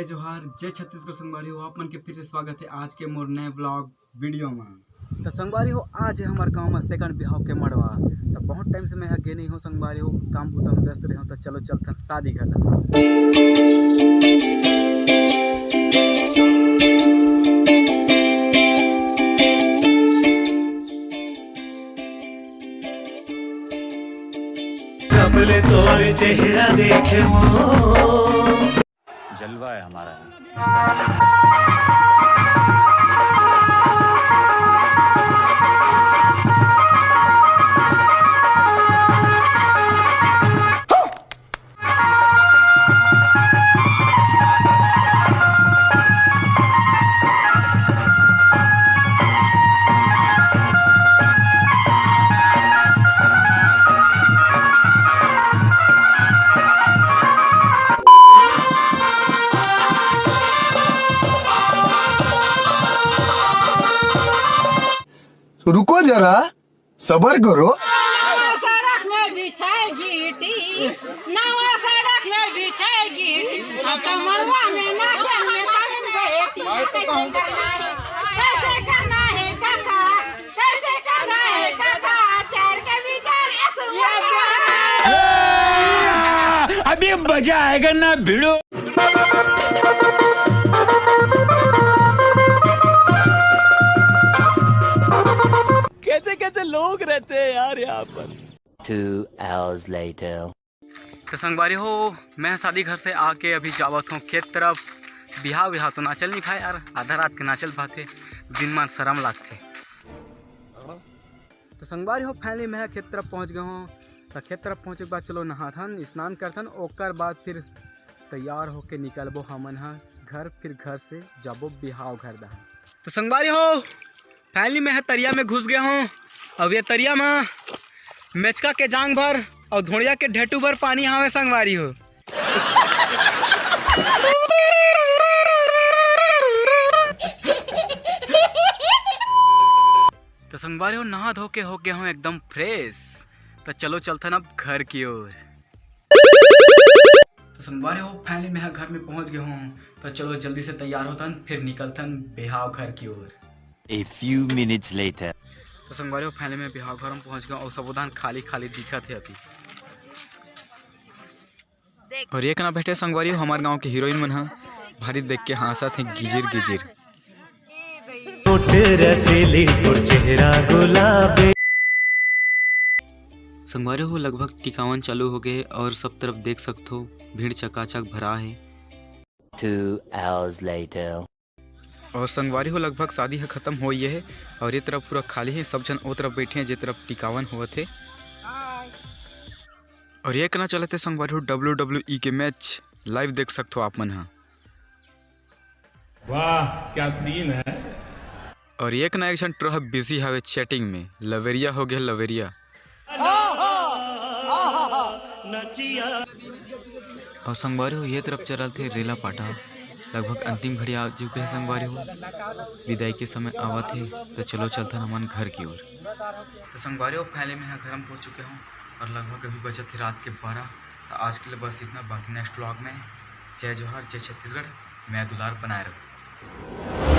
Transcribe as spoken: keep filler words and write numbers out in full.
जय जोहार, जय छत्तीसगढ़ संगवारी हो, आप मन के फिर से स्वागत है आज के मोर नए vlog video में। तो संगवारी हो, आज है हमारे गांव में second बिहाव के मड़वा। तो बहुत time से मैं यहाँ गे नहीं हूँ संगवारी हो, काम बुता में व्यस्त रहे हूँ। तो चलो चलते हैं शादी घर। जब ले तोर चेहरा देखे हो। जलवा है हमारा। रुको जरा, सबर करो। नवा सड़क में बिछाए गिट्टी, नवा सड़क में बिछाए गिट्टी, अब तो मड़वा में नाचन में तन बेटी। कैसे करना है, कैसे करना है काका, कैसे करना है काका, चार के विचार ऐसे। अभी मजा आएगा ना भिड़ो। कैसे कैसे लोग रहते हैं यार यहाँ पर। Two hours later. तो संगवारी हो, मैं शादी घर से आके अभी जावत हूँ खेत तरफ। बिहाव बिहाव तो नाचल नहीं भाई यार, आधा रात के नाचल भाथे, दिन मान शर्म लागथे। तो संगवारी हो, finally मैं खेत तरफ पहुँच गए हूँ। तो खेत तरफ पहुँचे के बाद चलो नहाथन, स्नान करथन, ओकर बाद फिर तैयार होके निकलबो हमन ह घर, फिर घर से जाबो बिहाव घर डहर। तो संगवारी हो, finally मैं ह तरिया में घुस गया हूँ। अब ये तरिया में मेचका के जांग भर और धोड़िया के ढेटू भर पानी हावे संगवारी हो। तो संगवारी हो, नहा धो के हो गया हूँ एकदम fresh। तो चलो चलथन अब घर की ओर। तो संगवारी हो, finally मैं घर में पहुंच गया हूँ। तो चलो जल्दी से तैयार होथन, फिर निकलथन बिहाव घर की ओर। A few minutes later. तो संगवारी हो, finally मैं बिहाव घर में पहुंच गया हूँ और सबो धान खाली खाली दिखत है अभी। और एक ना बैठे संगवारी हो, हमारे गांव के हीरोइन मन ह भारी देख के हाँसत हे गिजिर गिजिर। संगवारी हो, लगभग टिकावन चालू हो गए और सब तरफ देख सकथो भीड़ चकाचक भरा है। Two hours later. और संगवारी हो, लगभग शादी ह खत्म हो ये है और ये तरफ पूरा खाली है, सब झन ओ तरफ बैठे हैं जे तरफ टिकावन होवत है। और ये कहना चलत है संगवारी हो, डब्ल्यू डब्ल्यू ई के मैच live देख सकथो आप मन ह। वाह, क्या सीन है। और एक ना एक झन टोरहा बिजी हवे चैटिंग में, लवेरिया हो गया लवेरिया। और संगवारी हो, ये तरफ चलत हे रेला पाटा, लगभग अंतिम घड़ी आ चुके हैं संगवारी हो, विदाई के समय आवत हे। तो चलो चलथन हमन घर की ओर। तो संगवारी हो, finally मैं घर में पहुंच चुके हूँ और लगभग अभी बजत हे रात के बारह। तो आज के लिए बस इतना, बाकी next vlog में। जय जोहार, जय छत्तीसगढ़, मया दुलार बनाए रहो।